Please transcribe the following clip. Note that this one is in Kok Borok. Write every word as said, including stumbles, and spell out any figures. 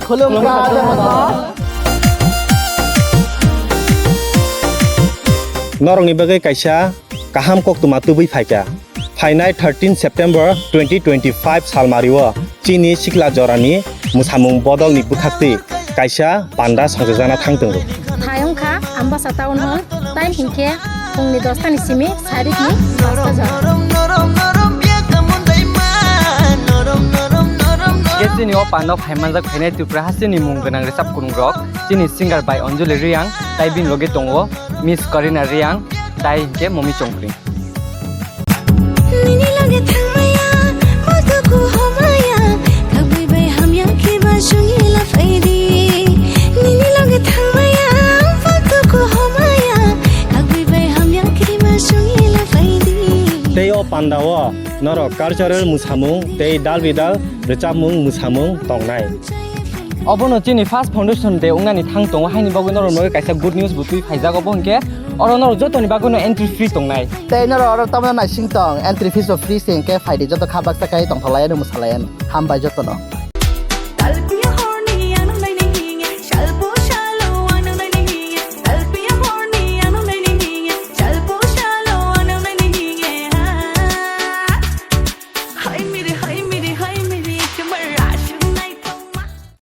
Khulumkha. Norokni bagwi kaisa kaham koktwma tubui phaikha. Phainai thirteen September twenty twenty-five salmario chini sikla jorani mwsamung bodolni bwkhaktwi kaisa panda songchajakna thang tongo. Thai wngkha Ambasa town hall, time hinkhe phungni dosta ni simi sarikni pasta jora. Khe chini o panda phaimanjak phainai Tripura hasteni mung gwnang rwchap kwrwng rok, chini singer bai Anjali Reang, tai bini logi tongo Miss Karina Reang, tai hinkhe Momi Chongkring. Nini loge thangmaya, bo duku homaya, kagwi bai hamya khe ba sungila phaidi. Nini loge thangmaya, bo duku homaya, kagwi bai hamya khe ba sungila phaidi. Tei o panda o norok cultural mwsamung tei dal bidal rwchapmung mwsamung tongnai. Obono chini first foundation day wngnani thang tongo, haini bagwi norok bagwi kaisa good news bo twi phaijak, obo hinkhe oro norok jotoni bagwino entry free tongnai. Tei norok oro tamno naising tong, entry fees bo free se hinkhe phaidi, joto kha baksa khai tongthoklaiano mwsalaino. Hambai jotono.